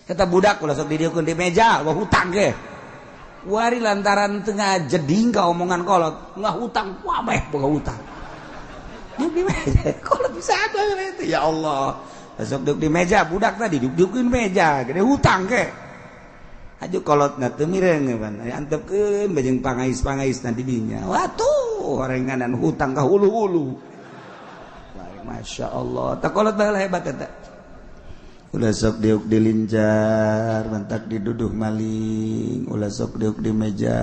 Eta budak ulah sok didieukeun di meja, wah hutang ge. Wari lantaran tengah jeding ka omongan kolot, nggak hutang, wabeh boga hutang. Duduk di meja, kolot bisa ada itu. Ya Allah. Sok duduk di meja, budak tadi duduk-dudukin meja, gede hutang ge. Aju kolot na teu mireng pan, antepkeun bajeng pangais-pangais na di dinya. Watuh, horenganan hutang ka hulu-hulu. Masya Allah, tak kolot baheula hebat eta. Ulah sok diuk dilincar, mantak diduduh maling, ulah sok diuk di meja,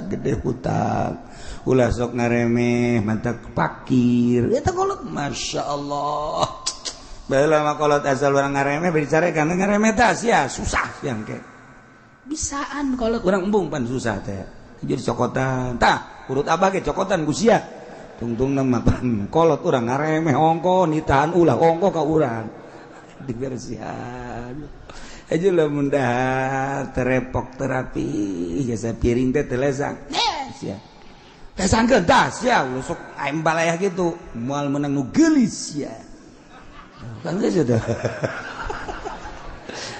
gede hutang, ulah sok ngaremeh, mantak pakir. Eta kolot, Masya Allah. Baheula mah kolot asal urang ngaremeh bari carekan ngaremeh teh sia susah siang ke. Bisaan kolot urang embung pan susah teh. Jadi cokotan, tah urut abah ge cokotan ku sia. Tungtungna mah pan kolot urang ngaremeh ongko nitahan ulah ongko ka urang. Dibersihan aja lah mudah terepok terapi jasa piring teh telesang sia lesangkeun tah sia sok aing balayah gitu moal menang nu geulis sia kan geus teh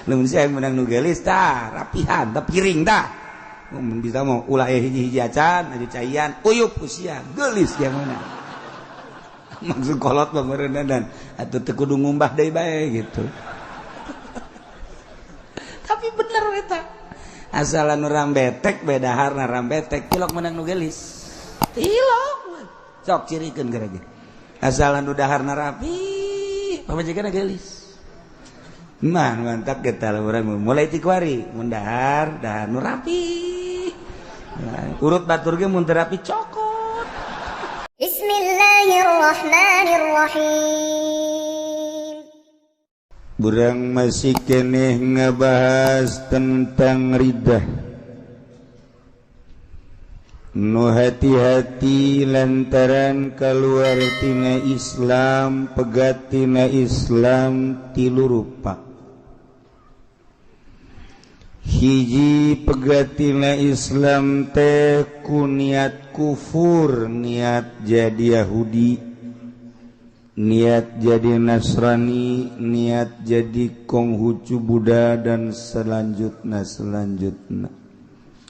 lamun sia menang nu geulis tah rapihan tah piring tah mun bisa mau ulah hiji-hiji acan aju caian uyup ku sia geulis sia mana maksud kolot mah meureunna dan atuh teu kudu ngumbah deui bae gitu. Tapi bener eta. Asalan urang betek beda harna rambetek tilok menang nu geulis. Tilok. Sok cirikeun gara ge. Asalan nu daharna rapi, pamajikanna geulis. Mah mantap kita urang mulai ti kuari mun dahar dahar nu rapi. Urut batur ge mun teu rapi cokot. Bismillahirrahmanirrahim. Burang masih keneh ngebahas tentang riddah. Nu hati-hati lantaran keluar tina Islam, pegat tina Islam tilu rupa. Hiji pegat tina Islam teh ku niat kufur, niat jadi Yahudi, niat jadi Nasrani, niat jadi Konghucu Buddha dan selanjutnya selanjutnya.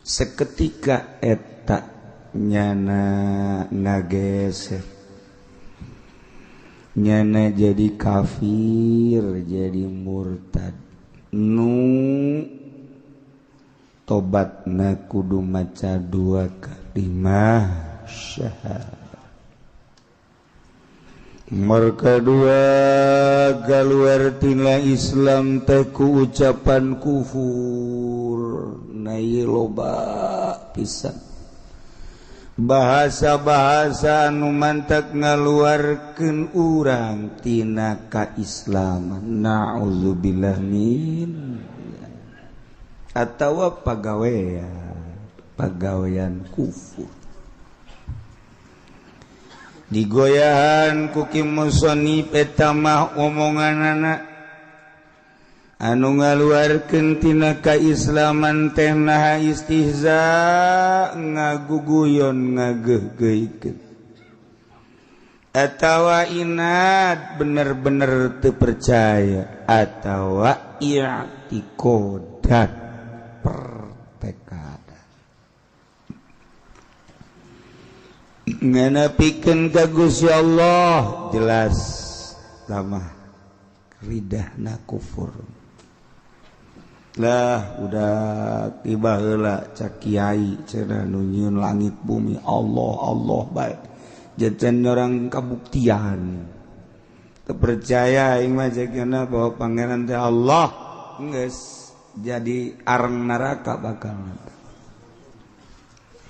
Seketika eta nyana ngageser, nyana jadi kafir, jadi murtad. Nu tobatna kudu maca dua kalimah syahadat. Merka dua keluar tina Islam teh ku ucapan kufur. Nah loba pisan bahasa-bahasa anu mantak ngaluarkeun urang tina kaislaman. Na'udzubillah min atawa pagawean kufur. Digoyahan ku Ki Musonib eta mah omonganana anu ngaluarkeun tina kaislaman teh naha istihza ngaguguyon ngageuhgeuhkeun atawa inad bener-bener teu percaya atawa i'tiqodan pertekada nganapikeun ka Gusti Allah jelas lamah ridahna kufur. Lah udah tiba heula cak kiai cenah nu nyieun langit bumi Allah Allah bae jajan orang kabuktian teu percaya aing mah cekna bahwa pangeran teh Allah geus jadi arang neraka bakal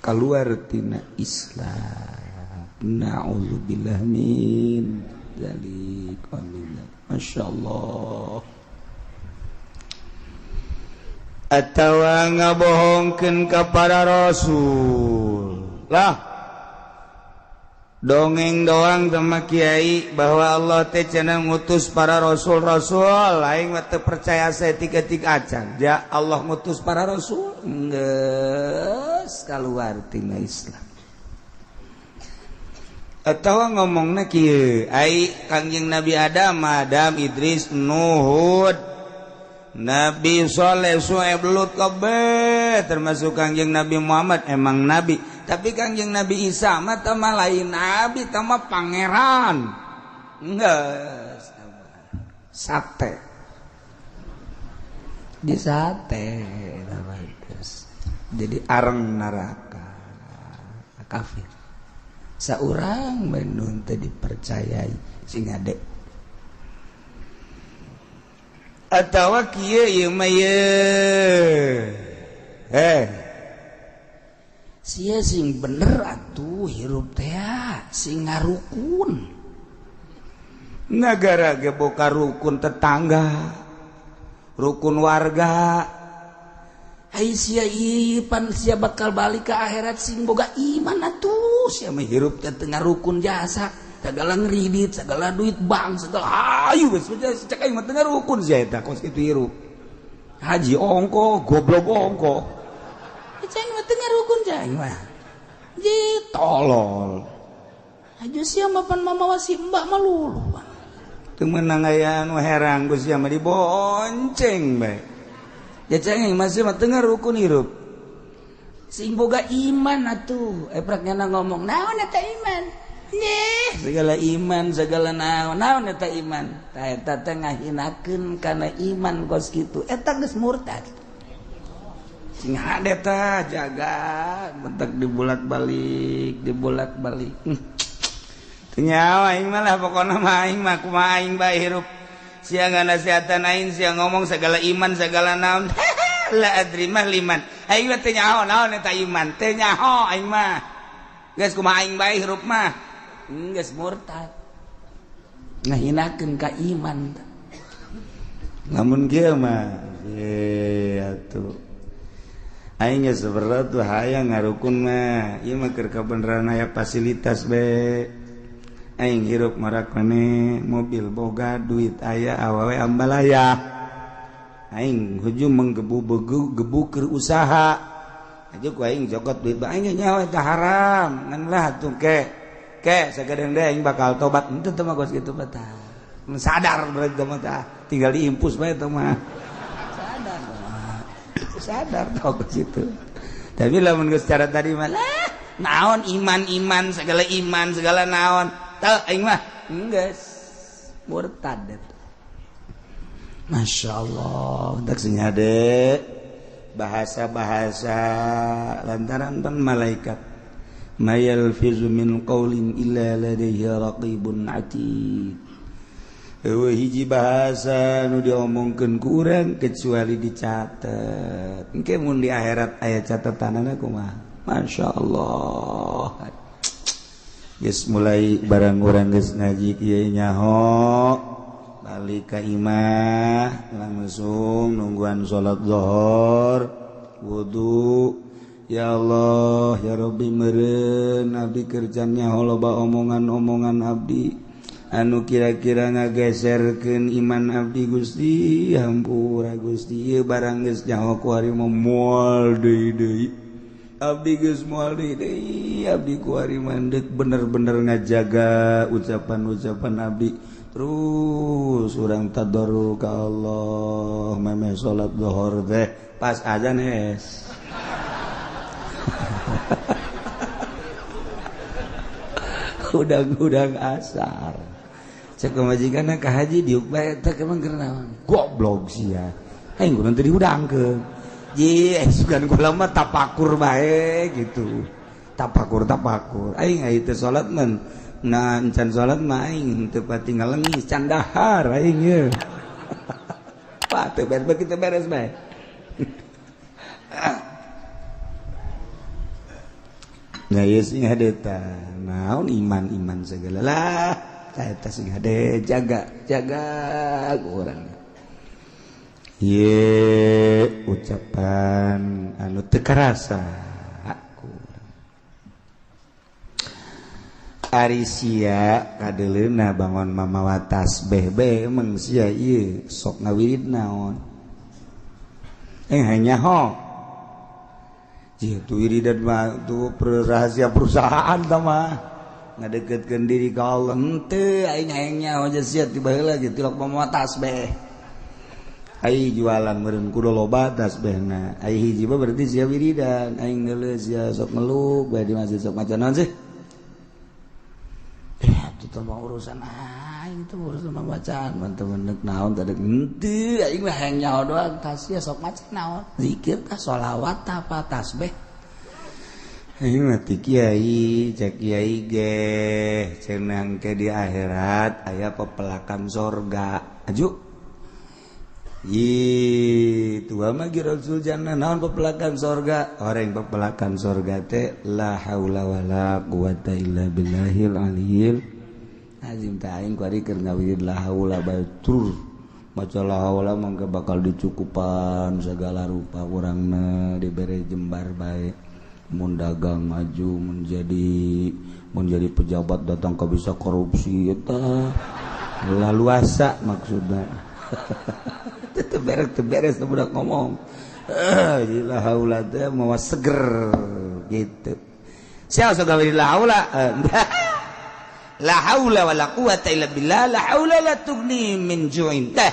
keluar tina Islam. Na'udzubillah min dzalik. Amin. Masyaallah. Atawa ngabohongkeun ka para rasul. Lah dongeng doang sama kiai bahwa Allah teh cenah ngutus para rasul-rasul, aing mah teu percaya saeutik-eutik acan. Ja Allah ngutus para rasul geus kaluar tina Islam. Atawa ngomongna kieu, ai Kangjeng Nabi Adam, Adam, Idris, Nuh, Nabi Soleh Su'aib Lut kabeh termasuk Kangjeng Nabi Muhammad emang nabi, tapi Kangjeng Nabi Isa mah teh mah lain nabi, teh mah pangeran. Geus sate. Di sate jadi areng neraka kafir. Saurang menun teh dipercayai sing ade. Atawa kieu ieu mah ye. Sia sing bener atuh hirup teh sing ngarukun. Nagara ge boka rukun tetangga, rukun warga. Ai sia ieu pan sia bakal balik ke akhirat sing boga iman atuh. Sia mah hirup teh teu ngarukun jasa. Segala ngeridit, segala duit bank, segala ayu geus cek aing mah teu ngarukun sia eta kos kitu hirup. Haji ongko, goblok ongko. Cek aing mah teu ngarukun cek aing mah. Ji tolol. Haji sia mah pan mamawa si mbak mah lulu. Teu meunang aya anu herang ku sia mah dibonceng bae. Ya cek aing mah sia mah teu ngarukun hirup. Sing boga iman atuh. Eprak nyana ngomong, naon eta iman? Nyeh, segala iman, segala naon, naon eta iman. Ta eta teh ngahinakeun kana iman kos kitu. Eta geus murtad. Sing hade tah jaga, bentak dibolak-balik, dibolak-balik. Teu nyawa aing mah lah pokona mah aing mah kumaha aing bae hirup. Sia nganasihatan aing, sia ngomong segala iman, segala naon. La adri mah liman. Aing mah teu nyaho naon eta iman, teu nyaho aing mah. Geus kumaha aing bae hirup mah. Geus murtad. Ngahinakeun ka iman. Lamun kieu mah ye atuh. Aing geus berat tuh hayang ngarukun mah. Ieu mah keur kabeneran aya fasilitas be. Aing hirup marak maneh, mobil boga, duit aya, awewe ambalaya. Aing hujung menggebu-gebu keur usaha. Aja ku aing jokot duit bae aing nyawa eta haram. Ngan lah atuh ke. Ke sagadeng deui aing bakal tobat henteu teh mah geus kitu mah tah. Sadar berarti mah tah, tinggal diimpus bae teh mah. Sadar. Sadar tau ke situ. Tapi lamun geus cara tadi mah lah, naon iman-iman segala iman segala naon. Teu aing mah geus murtad eta. Masya Allah, tak sing hade bahasa-bahasa lantaran pan malaikat. Ma yalfizu min qawlin illa ladaihi raqibun atid. Eueuh hiji bahasa nu diomongkeun ku urang kecuali dicatet. Engke mun di akhirat aya catatanana kumaha? Masya Allah. Geus mulai barang urang geus ngaji kieu nyaho balik ka imah langsung nungguan salat zuhur wudu. Ya Allah ya Rabbi meureun abdi kerjanya loba omongan-omongan abdi anu kira-kira ngageserkeun iman abdi Gusti hampura Gusti ieu barang geus nyaho ku ari mah moal deui deui abdi geus moal deui deui abdi ku ari mah deuk bener-bener ngajaga ucapan-ucapan abdi terus urang tadarru ka Allah memeh salat zuhur teh pas azan es. Udang-udang asar. Cek pamajikanna ka haji diuk bae teh emang keur naon? Goblok sia. Aing kudu teu diudangkeun. Ji, sugan kula mah tapakur bae gitu. Tapakur-tapakur. Aing aya teu salat mah nah encan salat mah aing teu pati ngalengis can dahar aing ye. Pak teu beres kitu beres bae. Nah ieu sing hade tah naon iman-iman segala lah eta sing hade jaga jaga urang ye ucapan anu teu karasa aku ari sia kadeleuna bangon mamawa tasbih bae emang sia ieu sok ngawirid naon hanya ho itu wiridan mah tuh rahasia perusahaan mah ngadeketkeun diri ka Allah henteu aing hayang nyaho aja sia ti baheula ge tilok mamawa tasbih Ai jualan meureun kudu loba tasbihna. Ai hiji mah berarti sia wiridan, aing ngeuleuh sia sok ngeluk bae di masjid sok maca naon sih? Itu mah urusan aing itu urusan bacaan teman-teman naon tadi henteu aing mah hayang nyaho doang tah sia sok maca naon zikir tah sholawat tah apa tasbih aing mah ti kiai cek kiai ge cenah ke di akhirat aya pepelakan sorga aju ih tua mah Rasul jannah naon pepelakan sorga orang pepelakan sorga teh la haula wala quwata illa billahil aliyil azim teh aing kuari keur ngawirid la haula bae tur maca la haula mangga bakal dicukupan segala rupa urangna dibere jembar bae mun dagang maju menjadi pejabat datang ke bisa korupsi eta laluasa maksudna teu beres budak ngomong la haula teh mawa seger gitu sia sok gawe la haula la haula wala quwata illa billah la haula la tughni min ju'in teh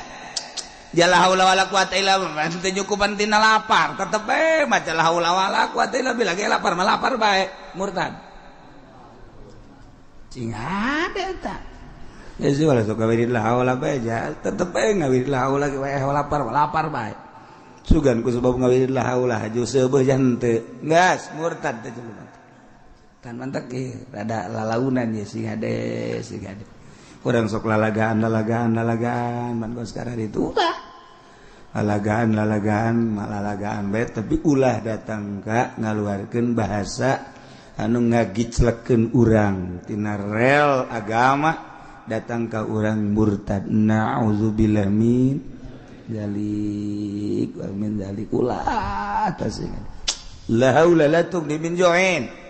ya la haula wala quwata illa billah teu nyukupan tina lapar tetep bae maca la haula wala quwata illa billah ge lapar mah lapar bae murtad cing ada eta geus wala sok gawe la haula bae ja tetep bae ngawirid la haula ge wae lapar lapar bae sugan ku sebab ngawirid la haula haju seubeuh jan teu geus murtad teh jelema kan mantak ge rada lalaunan ye sing hade sing hade urang sok lalagaan lalagaan lalagaan man kos sekarang itu ulah lalagaan lalagaan lalagaan bae tapi ulah datang ka ngaluarkeun bahasa anu ngagiclekeun urang tina rel agama datang ka urang murtad na'udzubillah min dzalik wa min dzalik ulah tasing la haula la tughni min ju'in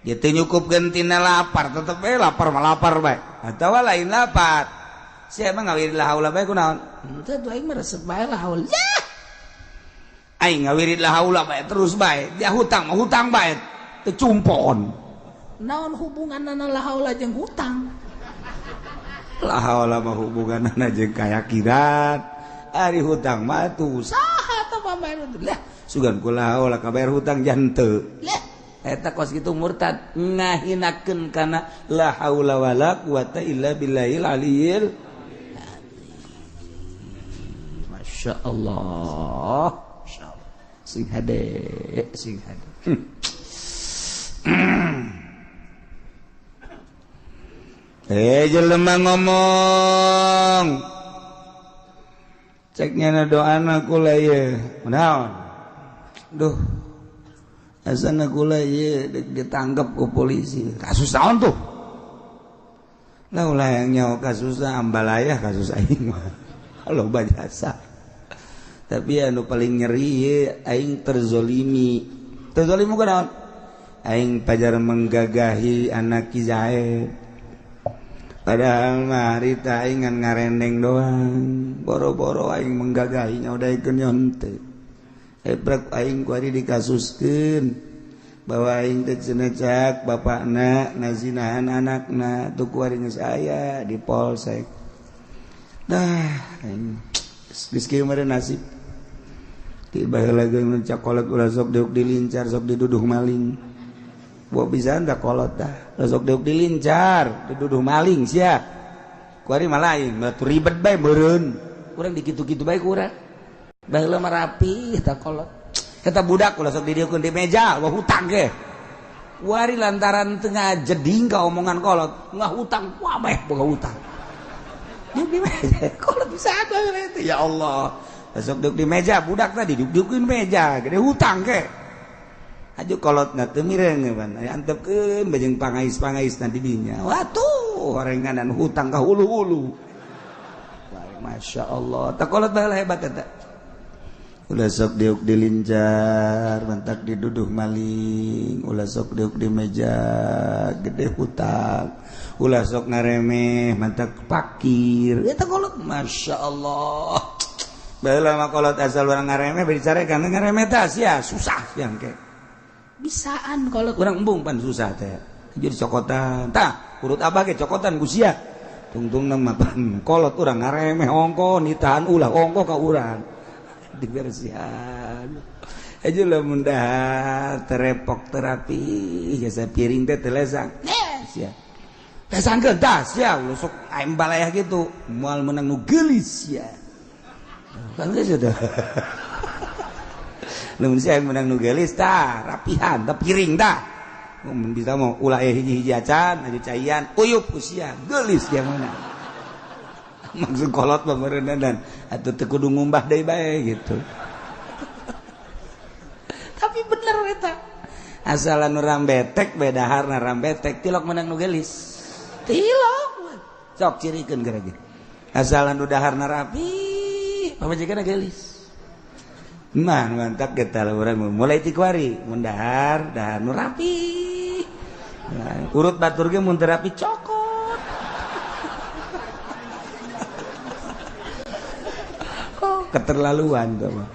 dia teu nyukupkeun tina lapar tetep bae lapar mah lapar bae atawa lain lapar sia mah ngawirid la haula bae kunaon henteu tuh aing mah resep bae la haula aing ngawirid la haula bae terus bae dia hutang mah hutang bae teu cumpon naon hubunganna la haula jeung hutang la haula mah hubunganna jeung kayakinan ari hutang mah tuh saha tah pambayar lah sugan ku la haula kabayar hutang janteu lah eta kos kitu murtad ngahinakeun kana la haula wala quwata illa billahil aliyil azim. Masya Allah, Masya Allah. Sing hade sing hade. Jelema ngomong ceknya na doana kula ieu naon duh asana kula ieu ditangkap ku polisi kasus naon tuh lah ulah yang nyawa kasusna ambalaya kasus aing mah loba jasa tapi anu paling nyeri ieu aing terzolimi terzolimu kunaon aing pajar menggagahi anak Ki Zaid padahal mah harita aing ngan ngarendeng doang boro-boro aing menggagahinya udah ikeun nyonte ebrek aing ku ari dikasuskeun bahwa aing teh cenah cak bapakna ngazinahan anakna tuh ku ari geus aya di polsek dah aing geus kieu mah nasib tiba baheula ge mun cakolot ulah sok diuk dilincar sok diduduh maling buah bisa anda kolot dah sok diuk dilincar diduduh maling sia ku ari mah lain batu ribet bae meureun urang dikitu-kitu bae ku urang baheula mah rapi eta kolot eta budak ulah sok didieukeun di meja wah hutang ge wari lantaran teu ngajeding ka omongan kolot ngahutang kabeh boga hutang di meja kolot bisa ada itu ya Allah sok diuk di meja budak tadi diuk-diukeun meja gede hutang ge aju kolot na teu mireng pan antepkeun bajeng pangais-pangais na di dinya watuh horenganan hutang ka hulu-hulu Masya Allah tak kolot baheula hebat eta ulah sok diuk dilincar mantak diduduh maling ulah sok diuk di meja gede hutang ulah sok ngaremeh mantak pakir eta kolot Masya Allah baheula mah kolot asal urang ngaremeh bari dicarekan ngaremeh tah sia susah sia engke bisaan kolot urang embung pan susah teh jadi cokotan tah urut abah ge cokotan ku sia Tungtungna mah kolot urang ngaremeh ongko nitahan ulah ongko ka urang. Dibersihan. Aja lamun dahar terepok terapi jasa piring teh teu lesang. Sia. Lesangkeun tah sia sok aing balayah gitu moal meunang nu geulis sia. Kan geus teh. Lamun sia meunang nu geulis tah rapihan tah piring tah. Mun bisa mau ulah hiji-hiji acan aju caian uyup usia geulis sia meunang. Maksud kolot mah meureunna atuh teu kudu ngumbah deui bae gitu. Tapi bener eta. Asalan urang betek bedaharna rambetek tilok menang nu geulis. Tilok. Sok cirikeun geura ge. Asalan nu daharna rapi, pamajikanna geulis. Mah mantap kita urang mulai ti kuari mun dahar, dahar nu rapi. Nah, urut batur ge mun teu rapi cokot. Oh, keterlaluan tuh mah.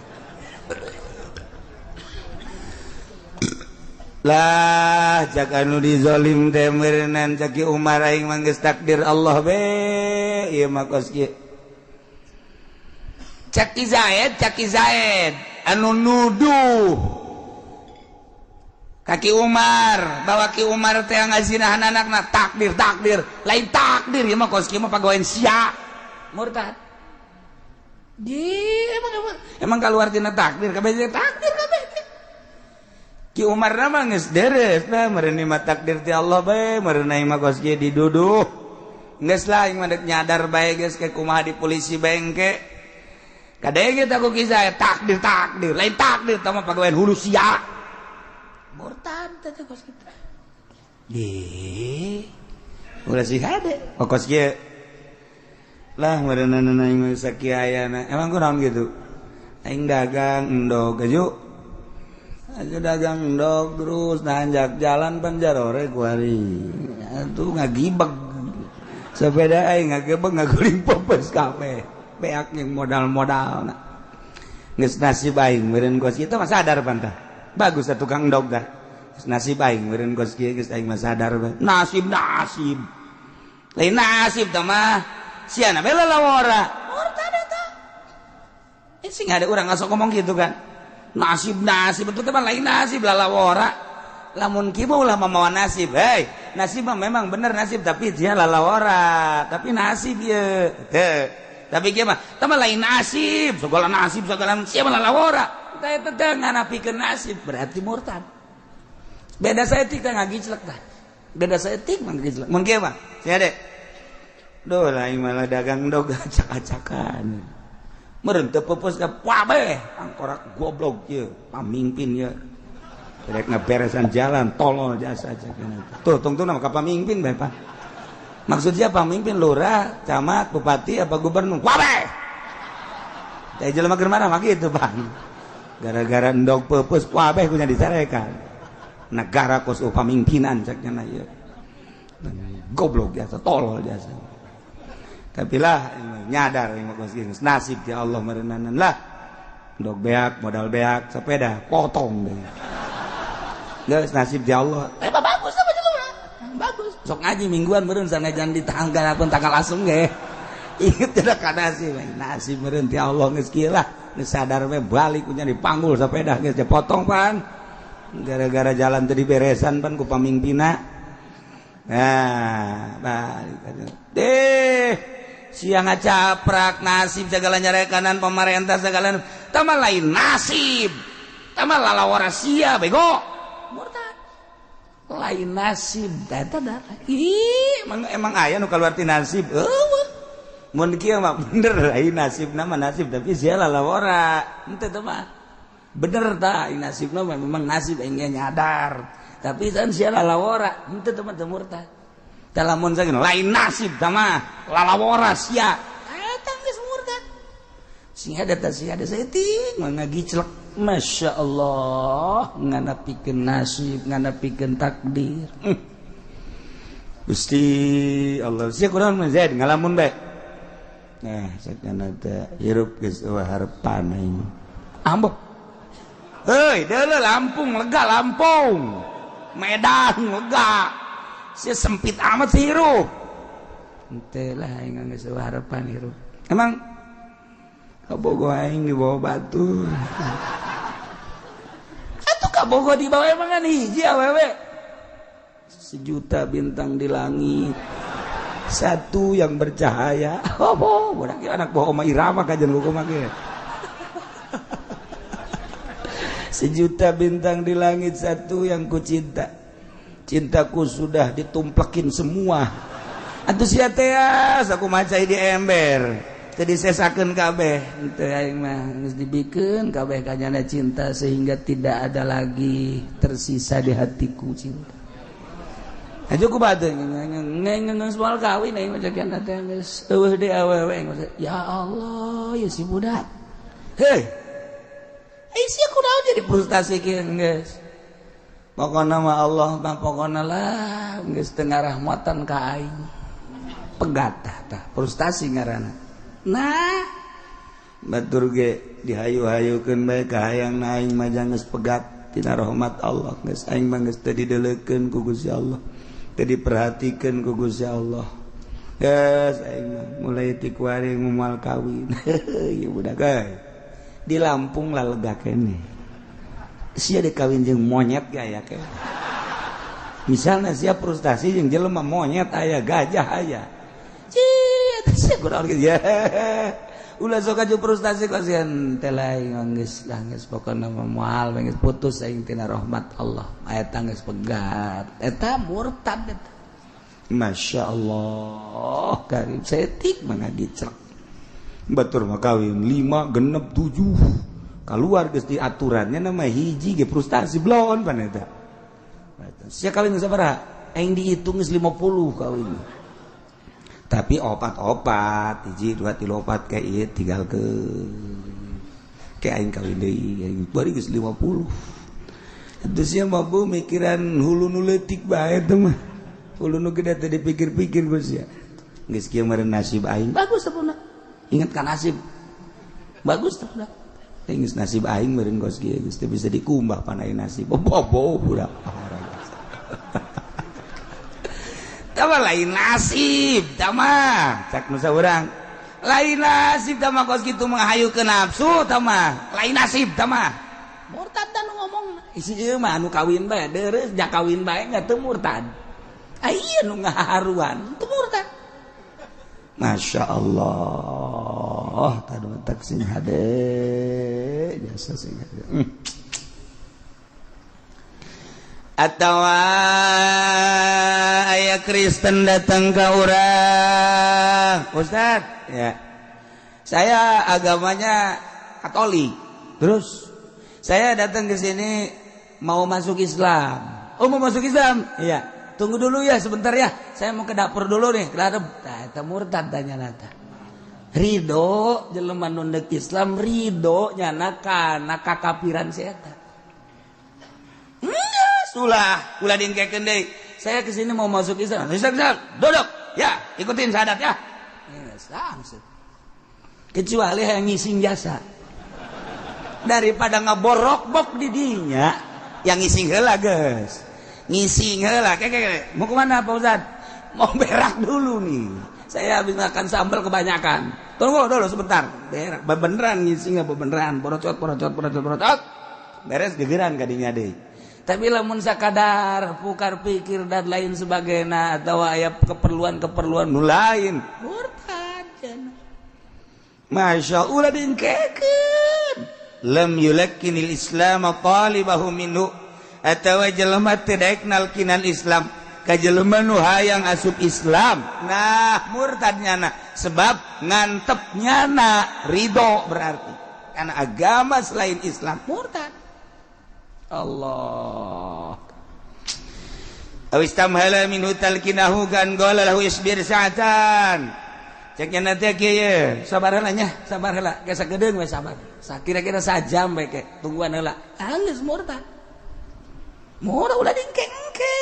Lah cak anu dizolim teh meureunnan cak Ki Umar aing mah geus takdir Allah be ieu mah kos kieu. Cak Ki Zaid anu nuduh ka Ki Umar bahwa Ki Umar teh ngazinahan anakna takdir takdir lain takdir ieu mah kos kieu mah pagawean sia murtad. Di emang kaluar tina takdir kabeh takdir kabeh. Ki Umar mah geus deres lah meureun mah takdir ti Allah bae meureun mah kos kieu diduduh geus lah aing mah deuk nyadar bae geus ke kumaha di polisi bengke kadenge teh ku kisah takdir takdir lain takdir tah mah pagawean hulu sia murtad teh kos kitu di ulah sih hade kos kieu lah meureun aing mah sakieu ayana emang kunaon kitu aing dagang endog aju aja dagang endog terus nanjak jalan panjarore kuari tuh ngagibeg sepeda aing ngagebeg ngaguling pepes kabeh beak yang modal-modal geus nasib aing meureun kos kitu mah sadar pantah bagus atuh tukang endog dah geus nasib aing meureun kos kieu geus aing mah sadar nasib nasib lain nasib tah mah siana bae lalawara murtad eta sing ada urang ngasok ngomong gitu kan nasib nasib betul teman lain nasib lalawara lamun kieu ulah mamawa nasib hei nasib mah memang bener nasib tapi dia lalawara tapi nasib ye teu tapi kieu mah teh lain nasib segala nasib segala sia mah lalawara teh teh nganapikeun nasib berarti murtad beda saeutik teh ngagiclek tah beda saeutik mah ngagiclek mun kieu mah sia de duh lain malah dagang dog acak-acakan meureun teu peupeus ka kabeh angkorak goblok ieu pamimpin ieu rek ngaberesan jalan tolol jasa aja tuh tungtungna ka pamimpin bae Pak maksud sia pamimpin lurah camat bupati apa gubernur kabeh teh jelema keur marah mah kitu Bang gara-gara endog peupeus kabeh kunya dicarekan negara kos pamimpinan cek nya ieu goblok jasa tolol jasa tapi lah nyadar nasib ya Allah merenanan lah dok beak modal beak sepeda potong deh geus nasib ya Allah bagus apa jelema bagus sok ngaji mingguan meureun sanajan di tanggal pun tanggal asem ge inget tidak ka nasib nasib meureun ti Allah geus kieu lah geus sadar we balik kunya dipanggul sepeda geus dipotong pan gara-gara jalan teu diberesan pan ku pamimpinna nah balik deh siang ngacaprak nasib segala nyarekanan pemerintah segala tambah lain nasib tambah lalawara sia bego murtad lain nasib eta dah ih emang aya nu kaluar ti nasib eueuh mun kieu mah bener lain nasibna mah nasib tapi sia lalawara henteu teh mah bener tah nasibna mah memang nasib aing nyadar tapi kan sia lalawara henteu teh mah teu murtad lamun saking lain nasib tah lalawara sia eta geus murtad sing ada teh sia ada saeutik mah ngagiclek Masya Allah nganapikeun nasib nganapikeun takdir Gusti Allah sia kurang mah Zaid ngalamun bae nah sakana teh hirup geus eueuh harepan aing ambo heuy deuleu Lampung lega Lampung Medan lega si sempit amat sih hirup Henteu lah aing geus harapan hirup. Emang kabogoh aing dibawa batur. Atuh kabogoh dibawa emang kan hiji awewe. Sejuta bintang di langit, satu yang bercahaya. Oh, budak anak bawa Oma Irama kajian hukum ge. Sejuta bintang di langit, satu yang ku cinta. Cintaku sudah ditumplekin semua. Atuh sia teh aku macai di ember. Teu disesakeun kabeh. Henteu aing mah geus dibikeun kabeh kanyana cinta sehingga tidak ada lagi tersisa di hatiku cinta. Aja ku bade ngeung moal kawin aing mah cakian teh geus eueuh deui awewe aing. Ya Allah, ya si budak. Hei. Eh sia kunaon jadi frustasi kieu geus. Pokona mah Allah mah pokona lah geus teu ngarahmatan ka aing. Pegat tah frustasi ngaranna. Nah, batur ge dihayu-hayukeun bae ka hayang na aing mah geus pegat tina rahmat Allah geus aing mah geus teu dideulekeun ku Gusti Allah. Teu diperhatikeun ku Gusti Allah. Geus aing mah mulai ti kuari moal kawin. Ieu budak euy. Di Lampung lah lega kene. Sia dikawin jeung monyet ge aya ke. Misalnya sia frustasi jeung jelema monyet aya, gajah aya. Cia sia kunaon kieu ya. Ulah sok aju frustasi kasihan teh lain geus lah geus pokona mah moal geus putus aing tina rahmat Allah. Eta geus pegat. Eta murtad eta. Masya Allah, karim setik mana dicerek. Batur mah kawin 5 genep 7 keluar geus di aturannya nama hiji ge frustasi blon pan eta. Sia kawin sabaraha? Aing dihitung geus 50 kawin. Tapi opat-opat, hiji 2 3 4 kayak ieu tinggal ke kayak aing kawin deui aing bari geus 50. Atuh sia mah bu mikiran hulu nu leutik bae teh mah. Hulu nu gede teh dipikir-pikir geus sia. Geus kieu meureun nasib aing. Bagus teh puna. Ingat kan nasib. Bagus teh puna. Geus nasib aing meureun geus kieu geus teu bisa dikumbah pan aing nasib. Bobo budak. Tama lain nasib tama cak nu saurang. Lain nasib tama kos kitu menghayu ke nafsu tama. Lain nasib tama. Murtad dan ngomong isi ieu mah anu kawin bae deureuh ja kawin bae nya teu murtad. Aya nu ngaharuan teu murtad. Masya Allah, tadu tak sing hade jasa sing hade. Atawa aya Kristen datang ke urang, Ustaz, ya. Saya agamanya Katolik. Terus saya datang ke sini mau masuk Islam. Oh, mau masuk Islam? Iya. Tunggu dulu ya sebentar ya. Saya mau ke dapur dulu nih, ke dapur. Tah eta murtad tanya nata. Ridho jelema nu deuk Islam ridho nyana kana kakafiran si eta. Sulah, ulah diengkekeun deui. Saya kesini mau masuk Islam. Islam, Islam. Duduk. Ya, ikutin syahadat ya. Kecuali yang ngising jasa. Daripada ngaborok-bok di dinya, yang ngising heula geus. Ngising heula. Keke, mau kemana Pak Ustaz? Mau berak dulu nih. Saya habis makan sambal kebanyakan. Tunggu dulu sebentar. Berak, beneran ngising apa beneran? Borocot, borocot, borocot, borocot. Beres gegeran kadinya deui. Tapi lamun sakadar pukar pikir dan lain sebagainya atau aya keperluan-keperluan nu lain murtad cenah. Masya Allah diengkekeun. Lam yulakkinil Islam talibahu minhu atawa jelema teu daek nalkinan Islam ka jelema nu hayang asup Islam. Nah, murtad nyana sebab ngantep nyana ridho berarti karena agama selain Islam murtad. Allah. Aw istamhala minhu talkinahu kan qala lahu isbir sa'atan. Cek nya teh kieu, sabar heula nya, sabar heula. Geus sagedeung we sabar. Sakira-kira sajam we ke, tungguan heula. Geus murtad. Murtad ulah diengke-engke.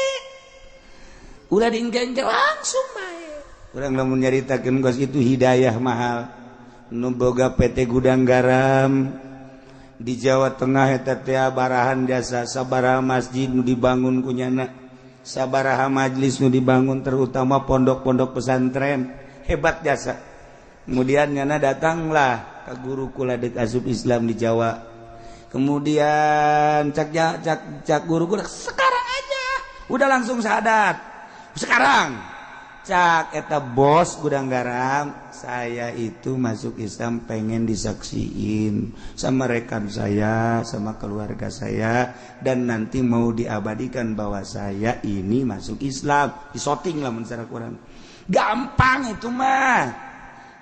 Ulah diengke-engke langsung bae. Urang lamun nyaritakeun kos itu hidayah mahal. Nu boga PT Gudang Garam di Jawa Tengah eta teh barahan jasa sabaraha masjid nu dibangun ku nyana. Sabaraha majlis nu dibangun terutama pondok-pondok pesantren hebat jasa. Kemudian nyana datanglah ke guru kula deuk asup Islam di Jawa. Kemudian cak cak cak guru kula sekarang aja udah langsung syahadat. Sekarang cak eta bos gudang garam, saya itu masuk Islam pengen disaksiin sama rekan saya, sama keluarga saya, dan nanti mau diabadikan bahwa saya ini masuk Islam. Disoting lah secara kurang gampang itu mah.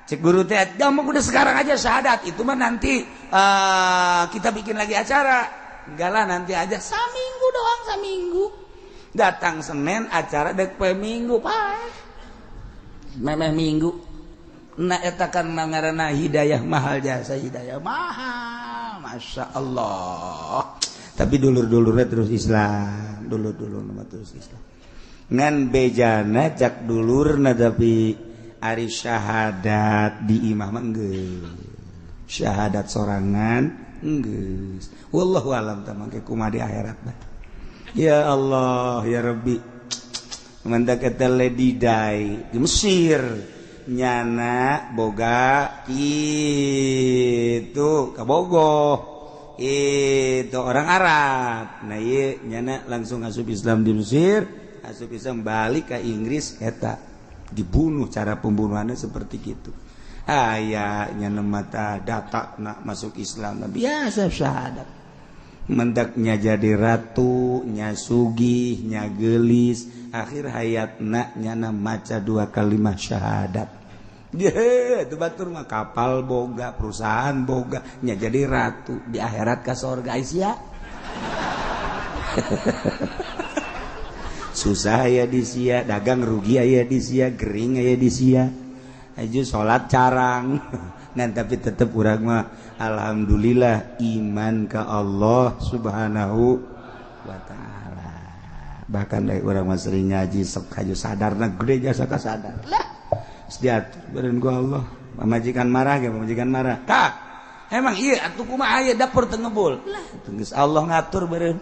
Cek guru teh gampang udah sekarang aja syahadat itu mah nanti kita bikin lagi acara. Enggak lah nanti aja saminggu doang, saminggu. Datang Senin acara dek poe Minggu pak. Memeh Minggu. Nah eta kan mangarana hidayah mahal jasa hidayah mahal. Masya Allah. Tapi dulur-dulurnya terus Islam, dulur-dulur terus Islam. Ngan bejana cak dulurna tapi ari syahadat di imah mah geus. Syahadat sorangan geus. Wallahu alam tah mangke kumaha di akhirat mah. Ya Allah ya Rabbi. Mantak eta Lady Di di Mesir nyana boga itu kabogoh itu orang Arab. Nah ieu nyana langsung asup Islam di Mesir, asup Islam balik ke Inggris eta dibunuh, cara pembunuhannya seperti gitu. Aya nyana mata data nak masuk Islam biasa syahadat. Mendaknya jadi ratu, nya sugih, nya gelis, akhir hayatna nyana maca dua kalimat syahadat. Ye, itu batur mah kapal boga, perusahaan boga, nya jadi ratu di akhirat ka sorga sia. Susah aya di sia, dagang rugi aya di sia, gering aya di sia. Aju salat carang. Ngan tapi tetep urang mah alhamdulillah iman ke Allah Subhanahu wa taala. Bahkan dari urang mah sering ngaji sok haju sadarna gede jasa ka sadar. Lah, geus diatur beureun ku Allah. Pamajikan marah ge pamajikan marah. Kak, emang ieu atuh kumaha aya dapur teu ngebul. Lah, geus Allah ngatur beureun.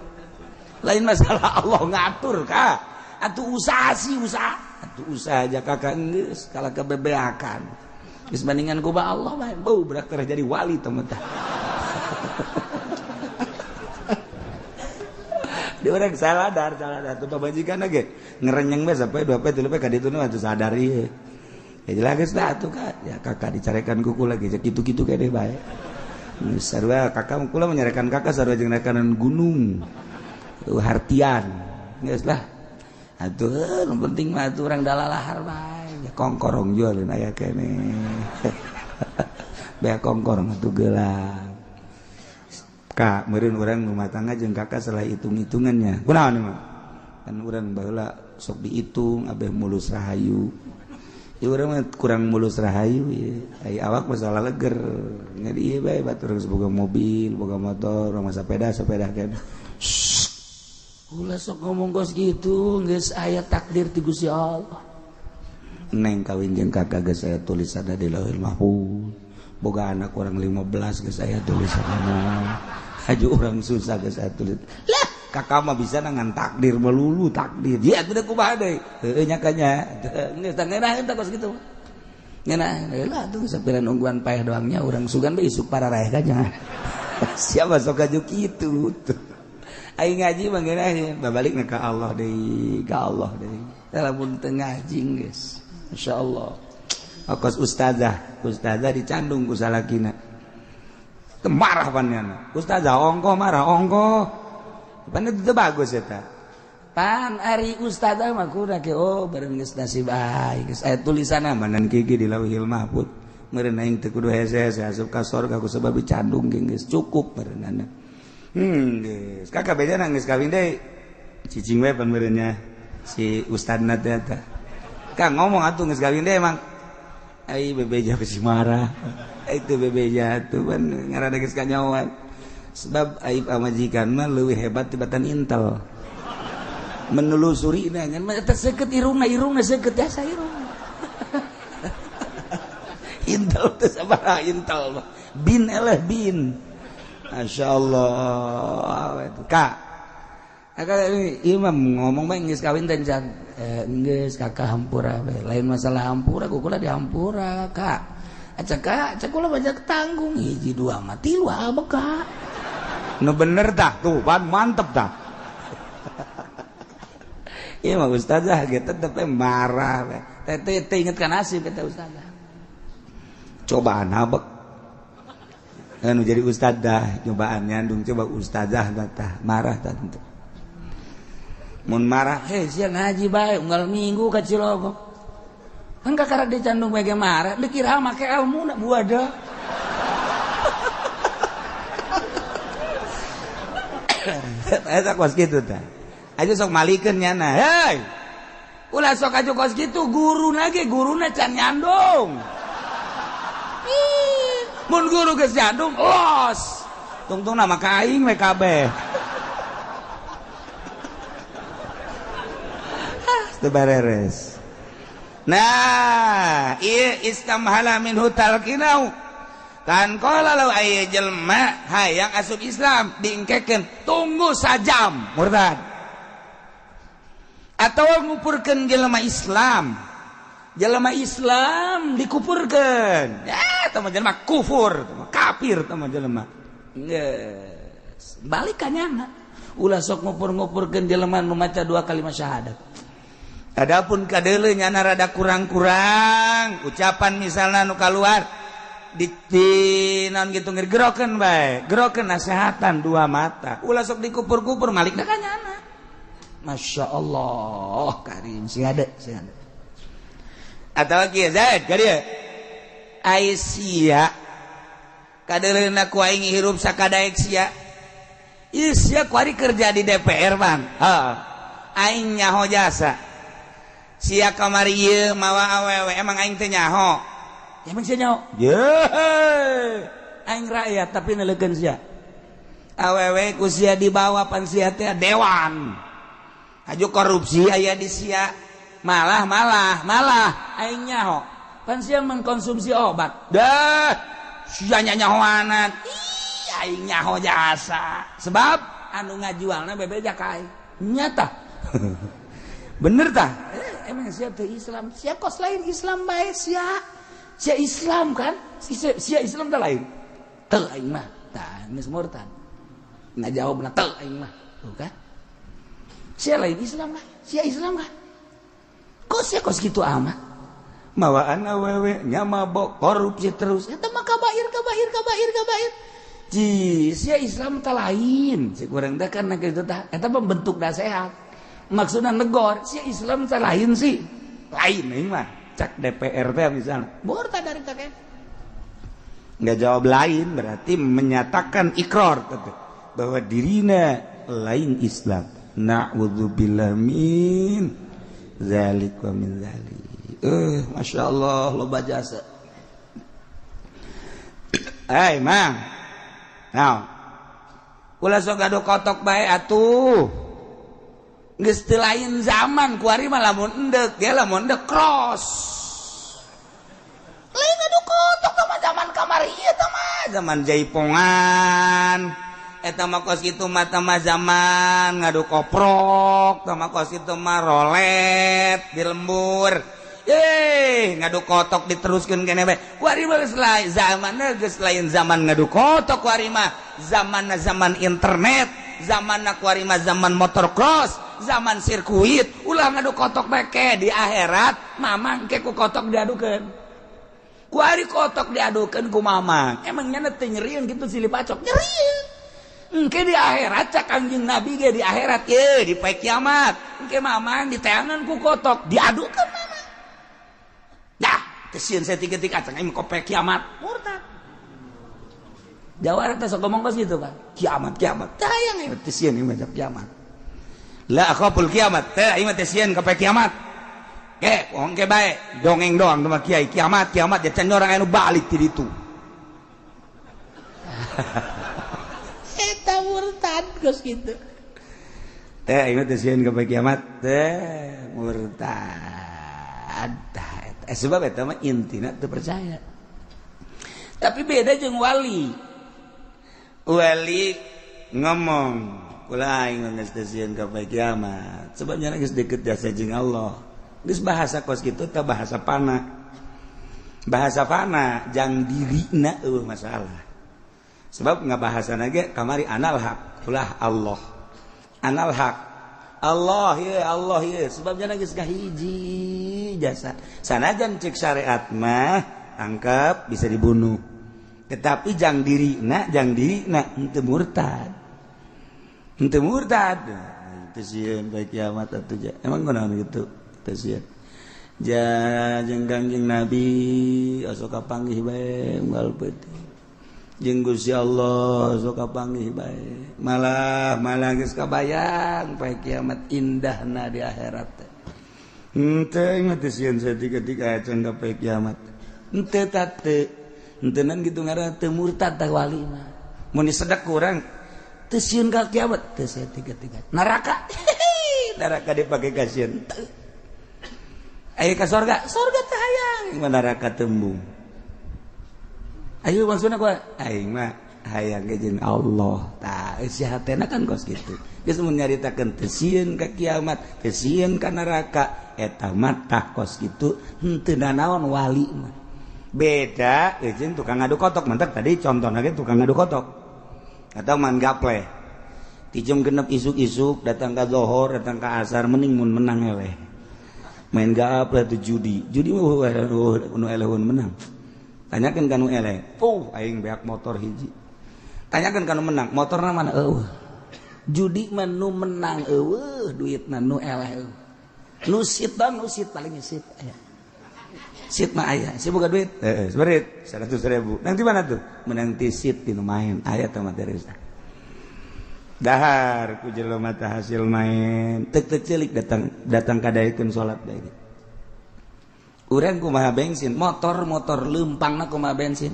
Lain masalah Allah ngatur kak. Atuh usaha sih usaha. Atuh usaha aja kakak geus kalah kebebeakan. Geus bandingan ku ba Allah bae bau berak jadi wali teman tah. Di urang saladar tuh pamajikan ge ngerenyeng bae sampai 2 poe 3 poe ka ditu nu atuh sadar ieu. Ya jelas geus lah atuh kak. Ya kakak dicarekan kuku lagi kitu-kitu keneh bae. Geus sarua kakak kula menyarekan kakak sarua jeung rekanan gunung. Hartian. Geus lah. Atuh nu penting mah atuh urang dalalahar bae. Kongkorong jualin aya keneh. Bea kongkorong atuh geuleuh. Kak, meureun urang rumah tangga jeung kakak salah hitung-hitungannya. Kunaon mah? Kan urang baheula sok dihitung abeh mulus rahayu. Ieu urang mah kurang mulus rahayu ieu. Ai awak masalah leger. Jadi ieu bae batur geus boga mobil, boga motor, urang mah sepeda keneh. Ulah sok ngomong kos gitu, geus aya takdir ti Gusti Allah. Neng kawin jeung kakak geus aya tulisanna di Lauhul Mahfuz. Boga anak urang 15 geus aya tulisanna. Haju urang susah geus aya tulis. Lah, kakak mah bisa ngan takdir melulu takdir. Ya atuh kumaha deui? Heueuh nya kanya. Geus tah ngeunah tah kos kitu. Ngeunah heula atuh sapira nungguan paeh doangnya urang sugan bae isuk pararaeh kanya. Siapa sok aju kitu. Aing ngaji mah ngeunah babalikna ka Allah deui, ka Allah deui. Lamun teu ngaji geus. Masya Allah. Akos ustazah, ustazah dicandung ku salakina. Teu marah pannyana. Ustazah ongkoh marah ongkoh. Pan itu bagus eta. Pan ari ustazah mah kudu ke oh bareng geus nasib aing geus aya tulisanna manan gigi di Lauhil Mahfuz. Meureun aing teu kudu hese-hese asup ka sorga ku sebab dicandung ge geus cukup meureunana. Geus. Kakak bejana geus kawin deui. Cicing we pan meureunnya si ustadna teh eta. Kang ngomong atuh geus kawin deui emang. Ai bebeja besi marah. Itu bebeja atuh pan ngaranna geus kanyahoan. Sebab aib pamajikan mah leuwih hebat tibatan intel. Menelusuri na ngan eta seukeut irungna, irungna seukeut jasa irungna. Intel teh sabaraha intel mah. Bin eleh bin. Masya Allah. Kak. Imam ngomong bae geus kawin teh can geus kakak hampura we. Lain masalah hampura kukula dihampura kak. Aca kak, cek kula banyak tanggung hiji dua mah tilu abek kak. Nu bener tah tuh pan mantep tah. Ieu mah ustazah ge tetep marah we. Teh teh inget ka nasib eta ustazah. Cobaan abek. Anu jadi ustazah cobaan nyandung coba ustazah tah marah tah tentu. Mun marah, heh sia ngaji bae unggal minggu ka Cilogok. Kan kakara dicandung bae ge marah, dikira make ilmu na buada. Eta kos kitu tah. Aja sok malikeun nyana. Hei. Ulah sok aju kos kitu guruna ge guruna can nyandung. Mun guru geus nyandung los. Tungtungna mah ka aing we kabeh. Beres. Nah, ieu istamhala minhu talqinau. Kan qala law aya jelema hayang asup Islam diengkekeun tunggu sajam murtad. Atawa ngupurkeun jelema Islam. Jelema Islam dikupurkeun. Ya, tah mah jelema kufur, tah mah kafir tah mah jelema. Geus, balik ka nyana. Ulah sok ngupur-ngupurkeun jelema nu maca dua kalimat syahadat. Adapun kadeuleu nyana rada kurang-kurang ucapan misalna nu kaluar di naon kitu gerokeun bae, gerokeun nasehatan dua mata. Ulah sok dikupur-kupur malikna ka nyana. Masya Allah karim si ada si ada. Atawa kieu Zaid ka dieu. Ai sia kadeuleuna ku aing hirup sakadaek sia. Ieu sia kuari kerja di DPR bang. Heeh. Aing nyaho jasa. Sia kamari ieu mawa awewe emang aing teh nyaho. Emang sia nyaho? Ye. Aing rakyat tapi neleukeun sia. Awewe ku sia dibawa pan sia teh dewan. Haju korupsi aya di sia. Malah malah malah aing nyaho. Pan sia mengkonsumsi obat. Dah sia nyahoanan. Ih, aing nyaho jasa. Sebab anu ngajualna bebeja ka aing. Nyata. Bener tah? Emang sia teh Islam, sia kos lain Islam bae sia. Sia Islam kan? Sia Islam teh lain. Teu aing mah. Tah geus murtad. Ngajawabna teu aing mah. Tuh kan? Sia lain Islam lah. Sia Islam kan? Kok sia kos kitu amat? Mawaan awewe nya mabok korupsi terus. Eta mah kabair kabair kabair kabair. Ji, sia Islam teh lain. Si kurang teh kan kitu tah. Eta mah bentuk nasehat. Maksudnya negor, si Islam teh lain sih. Lain aing mah. Cak DPR teh misalnya. Murtad dari teh. Nggak jawab lain berarti menyatakan ikrar bahwa dirina lain Islam. Na'udzubillah min zalik wa min zalik. Masya Allah loba jasa. Hei mang. Nah. Ulah sok gaduh kotok bae atuh. Geus teu lain zaman kuari mah lamun endek, dia lamun endek cross. Lain adu kotok tah mah zaman kamari ieu tah mah, zaman jaipongan. Eta mah kos kitu mah tah mah zaman ngadu koprok, tah mah kos kitu mah rolet di lembur. Yeay, ngadu kotok diteruskeun keneh bae. Kuari mah geus lain zamanna, geus lain zaman ngadu kotok kuari mah, zamanna zaman internet, zamanna kuari mah zaman motor cross, zaman sirkuit. Ulah ngadu kotok bae di akhirat mamang ke ku kotok diadukeun. Kuari kotok diadukeun ku mamang. Emang nya teu nyerieun kitu silih pacok nyerieun. Engke di akhirat cak Kangjeng Nabi ge di akhirat ye di poe kiamat. Engke mamang diteangan ku kotok diadukeun mamang. Dah, teu sieun saeutik-eutik acang aing kope kiamat. Murtad. Jawara teh sok ngomong kos kitu kan. Kiamat kiamat. Tah hayang ieu teu sieun ieu mah kiamat. La akhaful kiamat. Teh ieu mah teu sieun ka poe kiamat. Ke, wong ke bae dongeng doang teh mah kiai kiamat kiamat ya can orang anu balik ti ditu. Eta murtad geus kitu. Teh ieu mah teu sieun ka poe kiamat. Teh murtad. Sebab eta mah intina teu percaya. Tapi beda jeung wali. Wali ngomong Kula aing geus teu sieun ka poe kiamat. Sebabnya geus deket jasa jeung Allah. Geus bahasa kos kitu teh bahasa panah. Bahasa fana jang dirina eueuh masalah. Sebab ngabahasana ge kamari anal haq, ulah Allah. Anal haq. Allah ye, Allah ye. Sebabnya geus kahiji jasa. Sanajan cek syariat mah tangkap bisa dibunuh. Tetapi jang dirina henteu murtad. Henteu murtad. Teu sieun poe kiamat atuh. Emang kunaon kitu? Teu sieun. Ja jeung Kangjeng Nabi osok kapanggih bae unggal peuting. Jeung Gusti Allah osok kapanggih bae. Malah malah geus kabayang poe kiamat indahna di akhirat teh. Henteu ingat sieun saeutik-eutik acan ka poe kiamat. Henteu teu. Henteunan kitu ngaranna teu murtad tah wali mah. Mun disedek ku urang teu sieun ka kiamat teu saeutik-eutik. Neraka. Neraka dipake kasieun. Ayo ke sorga, sorga teh hayang, neraka tembung. Ayo maksudna kumaha? Aing mah hayang ge jeung Allah. Tah eusi hatena kan kos kitu. Geus mun nyaritakeun teu sieun ka kiamat, teu sieun ka neraka, eta mah tah kos kitu henteu nanaon wali mah. Beda jeung tukang ngadu kotok, mantak tadi contohna ge tukang ngadu kotok. Atau man gaple. Ti jam 6 isuk-isuk datang ka zohor, datang ka asar mending mun menang eleh. Main gaple tuh judi. Judi mah nu eleh menang. Tanyakeun ka nu eleh. Oh, aing beak motor hiji. Tanyakeun ka nu menang, motorna mana eueuh. Judi mah nu menang eueuh, duitna nu eleh eueuh. Nu sit bang, nu sit paling sit aya. Sit mah aya, si boga duit. Heeh, seberit 100.000. Nang di mana tuh? Menang ti sit di nu main. Aya teh materi. Dahar ku jelema teh hasil main tek-tek celik datang kadaekeun salat bae. Urang kumaha bensin, motor-motor leumpangna kumaha bensin.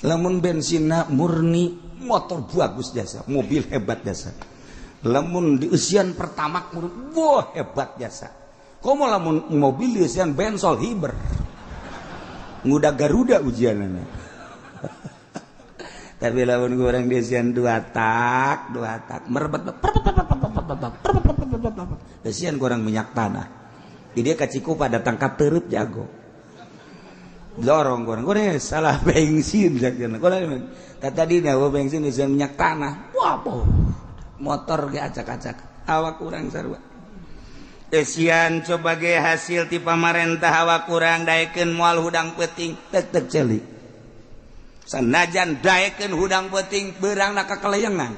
Lamun bensinna murni, motor bagus jasa, mobil hebat jasa. Lamun dieusian pertamax murni, wah hebat jasa. Komo lamun mobil dieusian bensol hiber. Nguda Garuda ujianana. Tapi lamun kurang desian dua tak merebet desian kurang minyak tanah. Jadi dia ka Cikupa datang ka Teureub jago. Dorong kurang kurang salah bensin sakjana. Kurang tadi nyawa bensin desian minyak tanah. Wah, motor ge acak-acak. Awak kurang sarua. Desian coba ge hasil ti pamarentah awak kurang daekeun moal hudang peuting tek-tek celik. Sanajan daekeun hudang peuting beurangna ka kalayangan.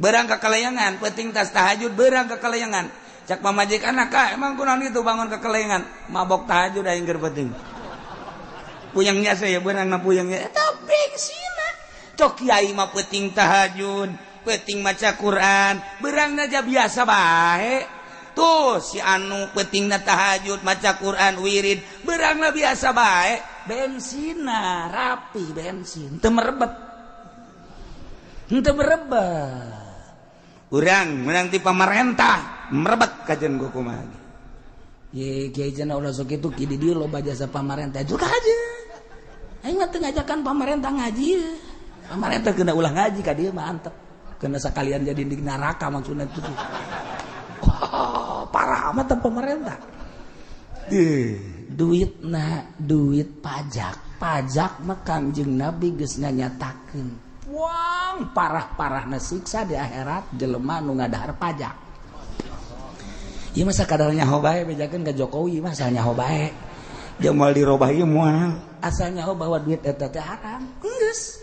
Beurang ka kalayangan, peuting tas tahajud beurang ka kalayangan. Cak pamajikan ka emang kunaon kitu bangun ka kalayangan, mabok tahajud aing keur peuting. Puyangnya saya beurangna puyangnya eta bengsina. Cok kiai mah peuting tahajud, peuting maca Quran, beurangna aja biasa bae. Tuh si anu peutingna tahajud, maca Quran, wirid, beurangna biasa bae. Bensina rapi bensin teu merebet. Henteu merebet. Urang menang ti pamarentah merebet kajen ku kumaha. Ye kiai cenah ulah sok kitu ki di dieu loba jasa pamarentah juga aja. Aing mah teu ngajakan pamarentah ngaji. Pamarentah kena ulah ngaji ka dieu mah antep. Kena sakalian jadi di neraka maksudna itu. Oh, parah amat pamarentah. Duit na duit pajak pajak mah Kangjeng Nabi geus nganyatakeun buang parah-parahna siksa di akhirat jelema nu ngadahar pajak. Ieu mah sakadar nyaho bae bejakeun ka Jokowi mah asal nyaho bae. Jeung moal dirobah ieu moal. Asal nyaho bahwa duit eta teh haram. Geus.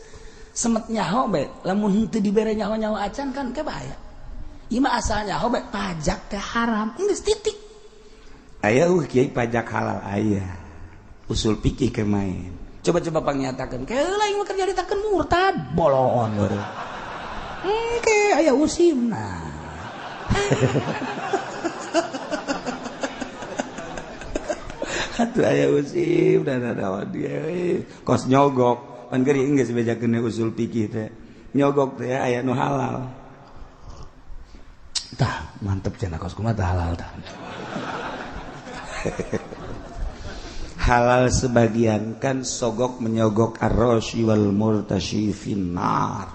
Semet nyaho bae lamun henteu dibere nyaho-nyaho acan kan ke bahaya. Ieu mah asal nyaho bae pajak teh haram. Geus titik. Aya kiai pajak halal aya. Usul pikir ke main. Coba-coba pangyatakeun. Keula aing mah keur nyaritakeun murtad bolon baru. Engke aya usimna. Atuh aya usim dan ada dia kos nyogok. Pan geuring geus bejakeun usul pikir teh. Nyogok teh aya nu halal. Tah, mantep cenah kos kumaha tah halal tah. Halal sebagian kan sogok menyogok arrosy wal murtasy finnar.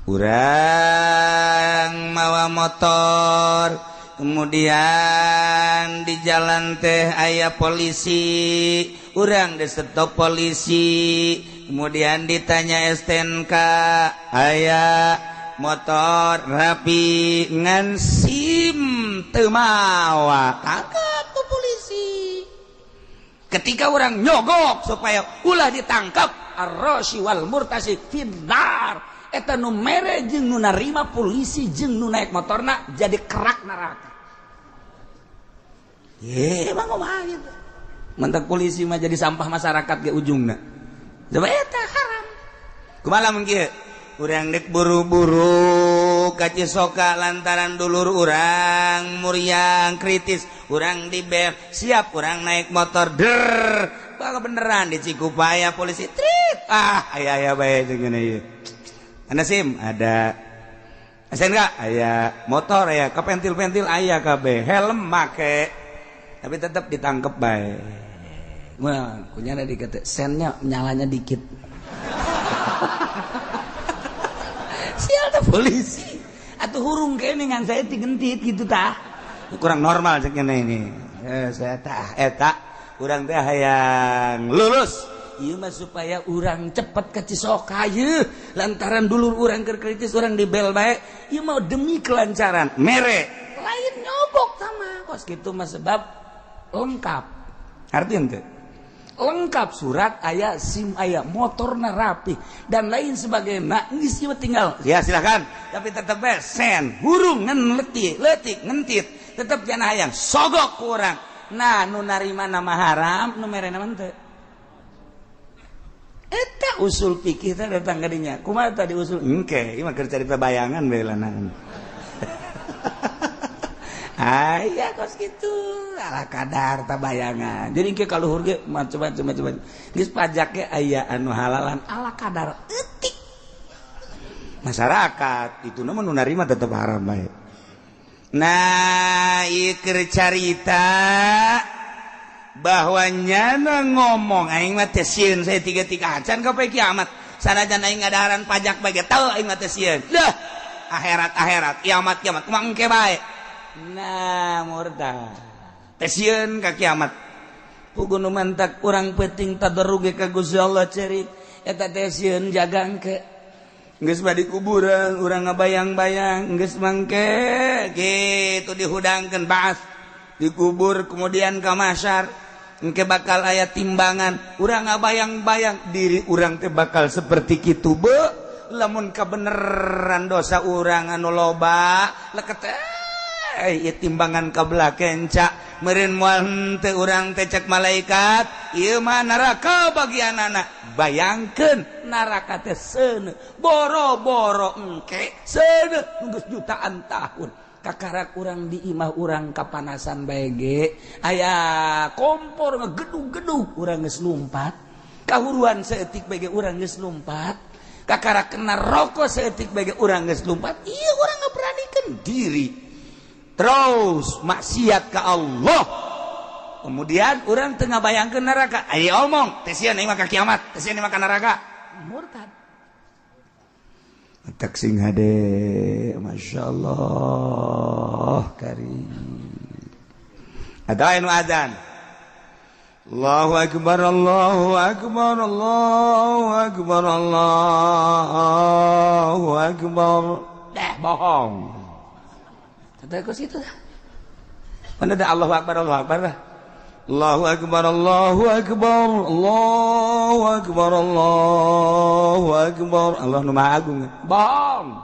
Urang mawa motor, kemudian di jalan teh aya polisi, urang di stop polisi, kemudian ditanya STNK, aya motor rapi ngan SIM teu mawa, tangkap ku polisi. Ketika orang nyogok supaya ulah ditangkap, ar-rasyi wal murtasi finnar. Eta nu mere jeung nu narima polisi jeung nu naik motorna jadi kerak neraka. Ye, emang kumaha gitu. Mentak polisi mah jadi sampah masyarakat ge ujungna. Coba eta haram. Kumaha lamun kieu? Urang dek buru-buru ka Cisoka lantaran dulur urang muriang kritis, urang di bel, siap urang naik motor der. Bakal beneran di Cikupaya polisi trip. Ah, aya aya bae jeung ngene ieu. Ada SIM, ada SNK, aya motor aya, kepentil-pentil aya kabeh, helm make. Tapi tetap ditangkep bae. Wah, kunyana dikata sennya nyalanya dikit. Sial teh polisi. Atuh hurung kene ngan saya digentit gitu tah. Kurang normal cek ngene ini. Saya tah eta urang teh hayang lulus. Ieu mah supaya urang cepet ke Cisoka yeuh, lantaran dulur urang keur kritis urang dibel bae. Ieu mah demi kelancaran mere. Lain nyogok sama kos kitu mah sebab lengkap. Artinya teh lengkap surat aya, SIM aya, motorna rapi dan lain sebagainya. Geus ieu tinggal ya silakan, tapi tetep bae sen hurung ngan letik letik ngentit tetep jana hayang sogok ku urang. Nah, nu narima nama haram, nu merena mah teu. Eta usul fikih teh datang ka dinya. Kumaha tadi usul? Engke, ieu mah keur carita bayangan bae lanang. Aya kos kitu, ala kadar ta bayangan. Jadi engke kaluhur ge macam-macam macam. Geus pajak ge aya anu halalan ala kadar eutik. Masyarakat itu mah nu narima tetep haram bae. Nah, ieu keur carita bahwa nyana ngomong aing mah teh sieun saya tiga-tiga acan ka poe kiamat. Sanajan aing ngadaharan pajak bae ge teu aing mah teh sieun. Dah, akhirat-akhirat, kiamat-kiamat kumaha engke bae. Nah, murtad. Teh sieun ka kiamat. Puguh nu mantak urang peuting tadarruge ka Gusti Allah cerik eta teh sieun jaga engke. Geus badi kuburan urang ngabayang-bayang geus mangke kitu dihudangkeun baas dikubur kemudian ka mahsyar engke bakal aya timbangan urang ngabayang-bayang diri urang teh bakal seperti kitu be lamun kabeneran dosa urang anu loba leket ieu timbangan kabelah kenca meureun moal henteu urang teh cek malaikat ieu mah neraka bagianana. Bayangkeun neraka teh seuneu boro-boro engke seuneu geus jutaan tahun kakarak urang di imah urang kapanasan bae ge aya kompor ngegedug-gedug urang geus lumpat kahuruan saeutik bae ge urang geus lumpat kakarak kena rokok saeutik bae ge urang geus lumpat. Ieu urang ngaberanikeun diri terus maksiat ka Allah kemudian urang teu ngabayangkeun neraka aya omong teh sieun aing mah ka kiamat teh sieun aing mah ka neraka murtad. Tak sing hade Masya Allah karim. Ada anu azan Allahu akbar Allahu akbar Allahu akbar Allahu akbar. Dah bohong. Kata kos itu. Mana ada Allahu akbar Allahu akbar lah. Allahu akbar Allahu akbar Allahu akbar Allahu akbar. Allah nu maha agung. Bohong.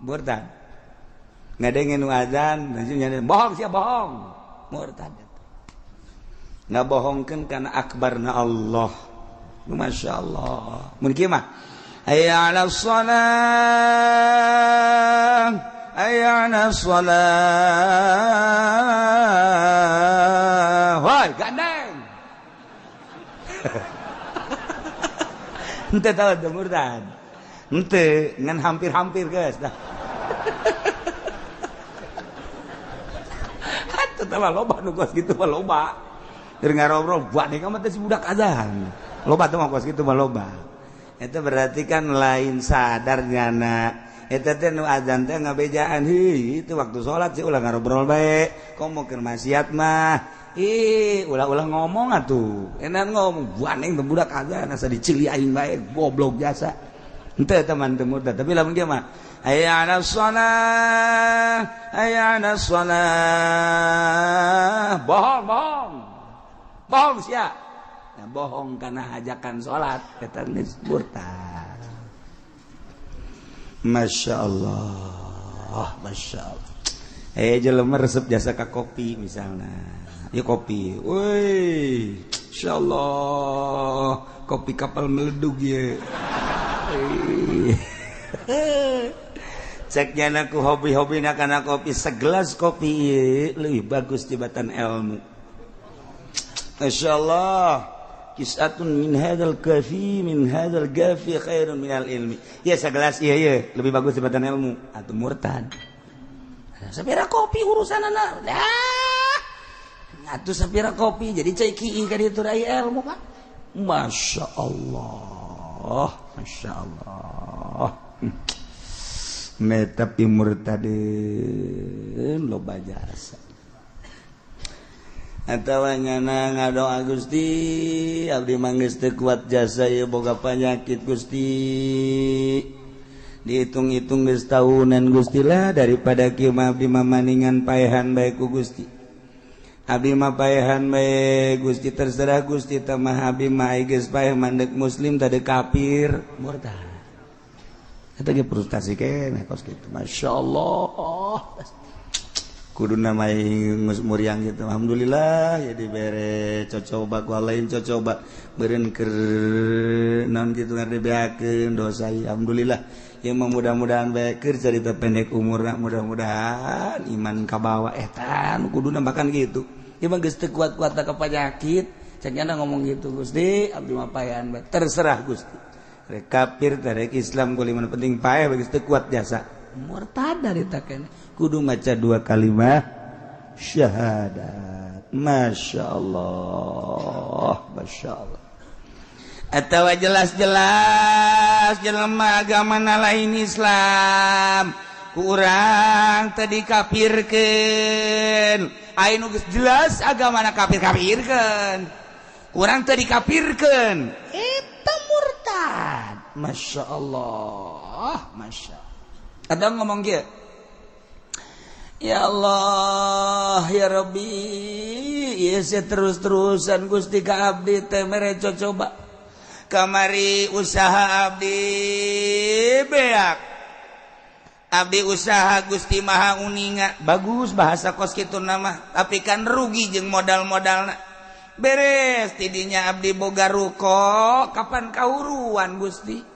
Murtad. Ngadengin nu azan, bohong sia bohong. Murtad. Ngabohongkeun kana akbarna Allah. Masya Allah. Mun kieu mah hayya 'alas shalah hayya 'alas shalah. Woi, gandeng. Henteu tahu teu murtad. Henteu ngan hampir-hampir geus dah. Atuh teh loba nu kos kitu mah loba. Keur ngarobrol buat nih kamu teh si budak azan. Loba teh mah kos kitu mah loba. Itu berarti kan lain sadar nyana. Eta teh nu azan teh ngabejaan, heuh itu waktu salat sih ulah ngarobrol bae. Komo keur maksiat mah. Ih, ulah-ulah ngomong atuh. Enak ngomong buaneng teh budak azan asa dicili aing bae goblok jasa. Henteu teman teu murtad, tapi lamun dia mah hayya 'alas shalah, hayya 'alas shalah. Bohong, bohong. Bohong sia. Nah, bohong karena ajakan salat eta geus murtad. Masya Allah, Masya Allah. Jelema resep jasa ka kopi misalnya. Ya kopi. Woi, Masya Allah, kopi kapal meledug ye. Ceknya aku hobi-hobi nak kana kopi, segelas kopi ye, lebih bagus tibatan ilmu. Masya Allah. Kisatun min hadzal kafi min hadzal gafi khairun minal ilmi. Ya segelas iya iya lebih bagus daripada ilmu atau murtad. Sapira kopi urusanana. Dah. Atuh sapira kopi jadi cai kieu ka ditu rai ilmu Pak. Masya Allah, Masya Allah. Tapi murtadin loba jasa. Atawa nyana ngadoa Gusti abdi mah geus teu kuat jasa ieu boga panyakit Gusti dihitung-hitung geus tahunan Gusti lah daripada kieu mah abdi mah maningan paehan bae ku Gusti abdi mah paehan bae Gusti terserah Gusti tah mah abdi mah geus paeh mandek muslim tade kafir murtad eta ge frustasi keneh kos kitu masyaallah kudu namai muriang gitu alhamdulillah ya dibere cocoba ku lain cocoba beureun keur naon kitu ngadebeakeun dosa alhamdulillah ya mudah-mudahan bae keur carita pendek umurna mudah-mudahan iman kabawa eta nu kuduna bahkan gitu ieu mah geus teu kuat-kuat ka panyakit cek nyana ngomong gitu Gusti abdi mah paehan bae terserah Gusti rek kafir rek Islam kuliman penting paeh geus teu kuat jasa murtad dari taken kudu maca dua kalimat syahadat. Masya Allah, Masya Allah. Atau jelas-jelas jelema agama lain Islam kurang tadi kafirkeun. Aya nu geus jelas agamana kafir-kafirkeun. Kurang tadi kafirkeun. Eta murtad. Masya Allah, Masya Allah. Ada ngomong kieu. Ya Allah, ya Rabbi, ieu terus-terusan Gusti ka abdi teh mere cocoba. Kamari usaha abdi beak. Abdi usaha Gusti Maha Uninga. Bagus bahasa kos kitu nama, tapi kan rugi jeung modal-modalna. Beres tidinya abdi boga ruko, kapan kahuruan Gusti?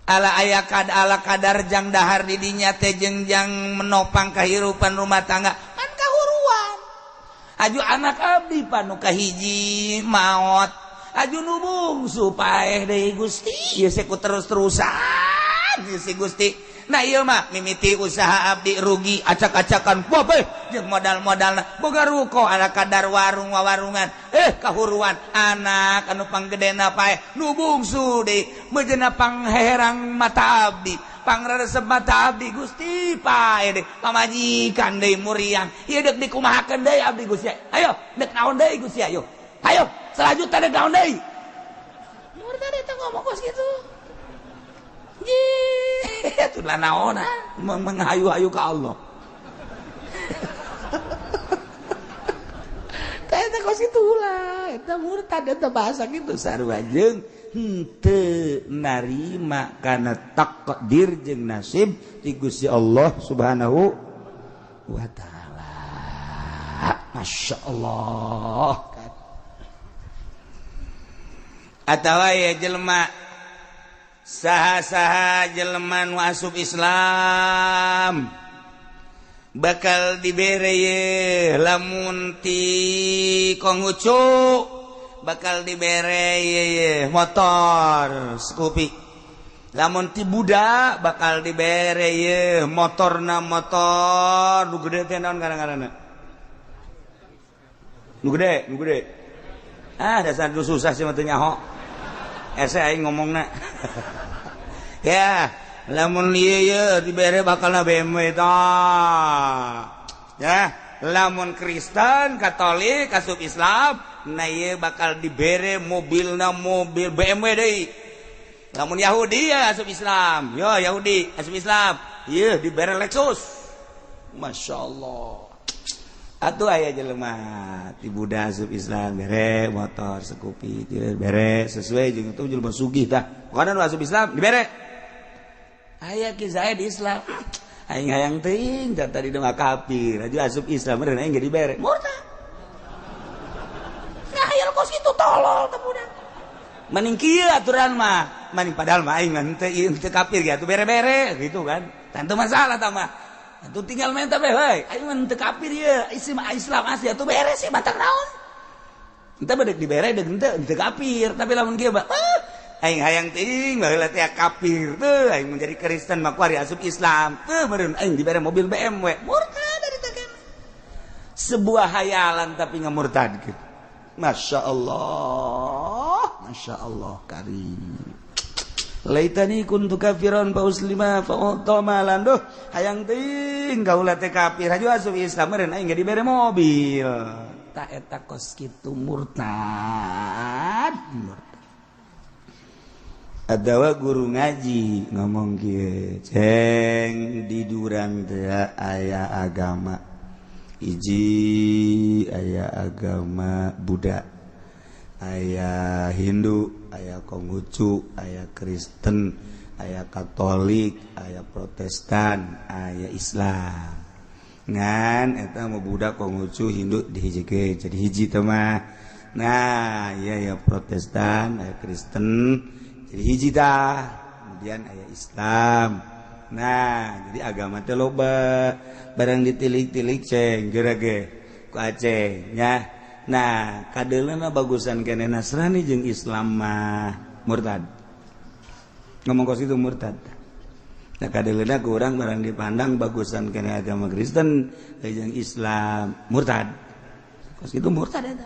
Ala aya kad ala kadar jang dahar didinya teh jeung jang menopang kehidupan rumah tangga kan kahuruan aju anak abdi panu kahiji maot aju nu bungsu paeh deui Gusti ieu ku terus-terusan ieu si Gusti. Nah ieu mah mimiti usaha abdi rugi acak-acakan bobeh jeung modal-modalna boga ruko ala kadar warung wawarungan kahuruan anak anu panggedena paeh nu bungsu deui meujeuna pangherang mata abdi pangresep mata abdi Gusti paeh deui pamajikan deui muriang ieu deuk dikumahakeun deui abdi Gusti ayo deuk naon deui Gusti ayo ayo selanjutnya deuk naon deui murtad eta ngomong kos kitu. Itulah naona menghayu-hayu ke Allah. Eta kos kitu ulah, eta murtad eta bahasa kitu sarua jeung henteu narima kana takdir jeung nasib ti Gusti Allah Subhanahu wa taala. Masya Allah. Atawa ya jelema saha-saha jelema nu asup Islam bakal dibere ye lamun ti Konghucu bakal dibere ye motor Scoopy, lamun ti Buddha bakal dibere ye motorna motor nu gede teh naon ngaran-ngaranna nu gede ah dasar nu susah sih mah teu nyaho. Ese aing ngomongna. Ya, lamun ieu ye dibere bakalna BMW tah. Ya, lamun Kristen, Katolik, asup Islam, nah ieu bakal dibere mobilna mobil BMW deui. Lamun Yahudi ya asup Islam, yo Yahudi asup Islam, ieu dibere Lexus. Masya Allah. Atuh aya jelema ti Buddha asup Islam bere motor Scoopy, bere sesuai jeung itu jelema sugih tah. Pokona nu asup Islam dibere. Aya ki Zaid Islam. Aing hayang teuing tah tadi mah kafir, aju asup Islam meureun aing ge dibere. Murtad. Ngahayal kos kitu tolol teh budak. Mending kieu aturan mah, mending padahal mah aing mah henteu ieu henteu kafir ge atuh bere-bere gitu kan. Tentu masalah tah mah. Atuh tinggal minta be heuy, aing mah henteu kafir ieu, isi mah Islam asli atuh bere sih batak naon. Henteu bedek dibere deuk henteu henteu kafir, tapi lamun kieu mah aing hayang teuing baheula teh kafir teu aing menjadi Kristen mah kuari asup Islam teu meureun aing dibere mobil BMW. Murtad dari teh. Sebuah hayalan tapi ngamurtadkeun. Masya Allah, Masya Allah karim. Laitani kuntu kafiran fa uslima fa utama duh hayang teuing kaula teh kafir aju asup Islam meureun aing ge dibere mobil. Ta eta kos kitu murtad. Murtad. Adawa guru ngaji ngomong kieu, ceng di durang teh aya agama. Hiji aya agama Buddha, aya Hindu, aya Konghucu, aya Kristen, aya Katolik, aya Protestan, aya Islam. Ngan eta mah Buddha, Konghucu, Hindu dihijikeun jadi hiji teh mah. Nah, iya ya Protestan, aya Kristen jadi hiji tah. Kemudian aya Islam. Nah, jadi agama teh loba. Barang ditilik-tilik ceng geura ge ku Aceh nya. Nah, kadeuleuna bagusan kene Nasrani jeung Islam mah murtad. Ngomong kos itu murtad. Nah, kadeuleuna ku urang barang dipandang bagusan kene agama Kristen jeung Islam murtad. Kos itu murtad eta.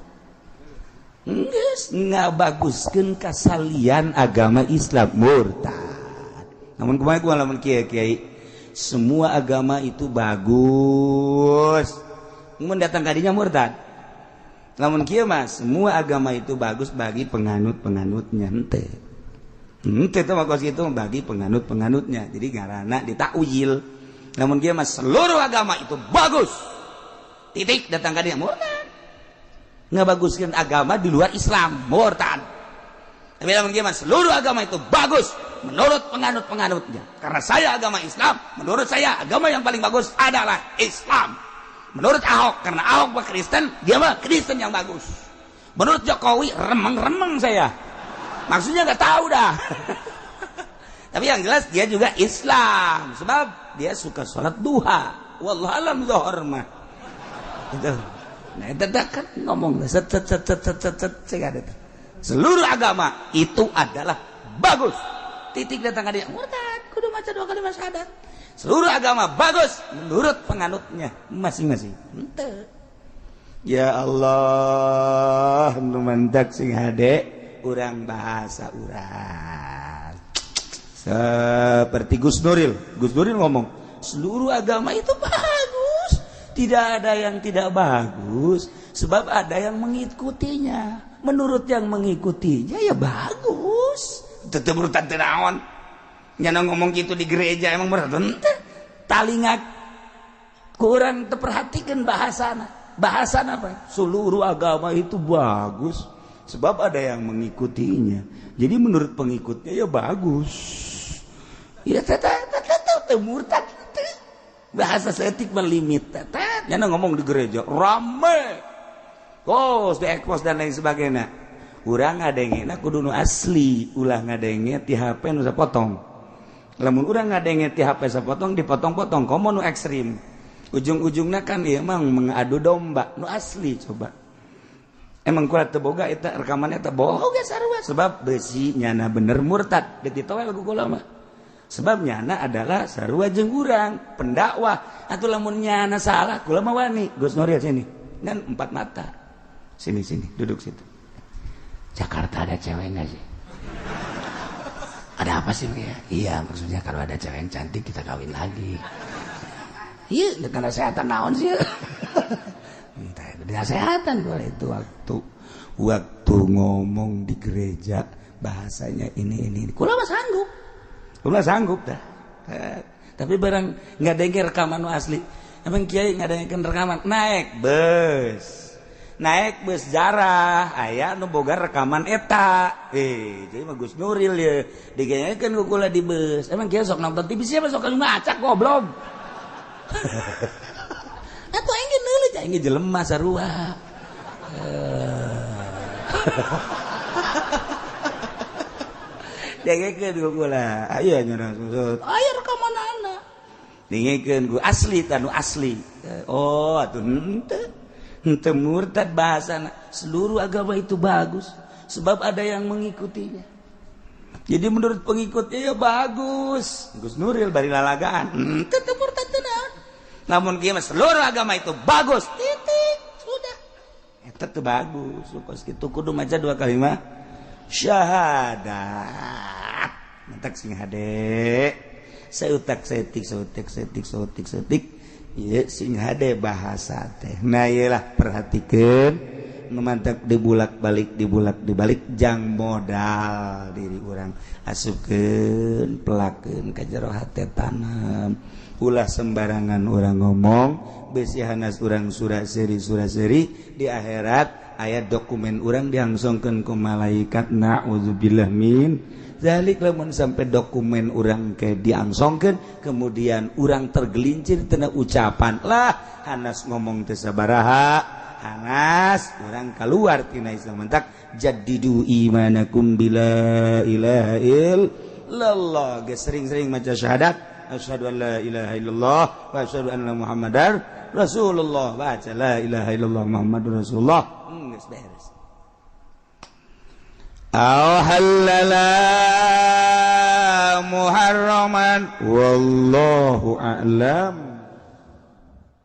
Geus ngabaguskeun kasalian agama Islam murtad. Namun kumaha ku lamun kiai-kiai semua agama itu bagus. Mun datang kadinya murtad. Lamun kieu mah semua agama itu bagus bagi penganut-penganutnya henteu. Henteu teh mah kos kitu bagi penganut-penganutnya. Jadi ngaranna ditakwil. Lamun kieu mah seluruh agama itu bagus. Titik datang kadinya murtad. Ngabaguskeun agama di luar Islam murtad. Tapi lamun kieu mah seluruh agama itu bagus menurut penganut-penganutnya. Karena saya agama Islam, menurut saya agama yang paling bagus adalah Islam. Menurut Ahok, karena Ahok mah Kristen, dia mah Kristen yang bagus. Menurut Jokowi, remeng-remeng saya. Maksudnya nggak tahu dah. Tapi yang jelas dia juga Islam, sebab dia suka sholat duha. Wallahu alam zuhur mah. Gitu. Nah, itu kan ngomong set set set set set set set set. Seluruh agama itu adalah bagus. Titik datang ka dia murtad, kudu maca dua kali syahadat. Seluruh agama bagus menurut penganutnya masing-masing. Henteu. Ya Allah, nu mantak sing hade urang bahasa urang. Seperti Gus Nuril. Gus Nuril ngomong, seluruh agama itu bagus. Tidak ada yang tidak bagus, sebab ada yang mengikutinya. Menurut yang mengikutinya ya bagus. Tetep murtad teu naon. Nyana ngomong gitu di gereja emang murtad henteu. Talinga kurang terperhatikan bahasana. Bahasan apa? Seluruh agama itu bagus sebab ada yang mengikutinya. Jadi menurut pengikutnya ya bagus. Ya teteh murtad. Bahasa seetik melimit. Teteh nyana ngomong di gereja rame. Kos di ekpos dan lain sebagainya. Urang ngadengena kudu nu asli, ulah ngadenge ti HP nu sapotong. Lamun urang ngadenge ti HP sapotong dipotong-potong komo nu ekstrim. Ujung-ujungnya kan ieu emang mengadu domba nu asli coba. Emang kuat teu boga eta rekamannya teh boga sarua sebab besi nyana bener murtad dititoel ku kula mah. Sebab nyana adalah sarua jeung urang pendakwah atuh lamun nyana salah kula mah wani. Gus Nuril sini dan empat mata. Sini sini duduk situ. Jakarta ada cewek enggak sih? Ada apa sih ya? Iya, maksudnya kalau ada cewek yang cantik kita kawin lagi. Iya, dengan kesehatan naon sih? Entah, kesehatan boleh itu waktu ngomong di gereja bahasanya ini. Kula mah sanggup. Kula sanggup dah. Tapi barang nggak denger rekaman asli. Emang kiai nggak dengerin rekaman, naik bus. Naik bus jarah aya nu boga rekaman eta. Jadi mah Gus Nuril ya digenyekeun ku kula di bus. Emang kieu sok nonton TV siapa sok ngacak goblok. Atuh aing ge neuleut aing ge jelema sarua. Dengekeun ku kula. Aya nya susut. Aya rekamanana. Dengekeun ku asli tanu asli. Oh atuh henteu. Henteu murtad bahasana. Seluruh agama itu bagus sebab ada yang mengikutinya. Jadi menurut pengikutnya ya bagus. Gus Nuril bari lalagaan. Henteu teu murtad teu naon. Namun kieu mah seluruh agama itu bagus. Titik. Sudah. Eta teu bagus. Kos kitu kudu maca dua kalimat syahadat. Mantak sing hade. Sautak setik sautik setik sautik setik. Ieu sing hade bahasa teh. Nah ieu lah perhatikeun nu mantak dibulak-balik dibulak-dibalik jang modal diri urang asupkeun pelakeun ka jero hate tanam. Ulah sembarangan urang ngomong besi hanas urang surat seri di akhirat aya dokumen urang diangsongkeun ku malaikat. Na'udzubillah min zalik. Lamun sampai dokumen urang ke diangsongkeun kemudian urang tergelincir tina ucapan lah hanas ngomong teu sabaraha hanas urang keluar tina Islam. Mentak jaddidu imanakum bila ilaha illallah. Geus sering-sering maca syahadat asyhadu an la ilaha illallah wa asyhadu anna muhammadar rasulullah. Baca la ilaha illallah muhammadur rasulullah. Geus beres. Aw halala muharraman wallahu a'lam.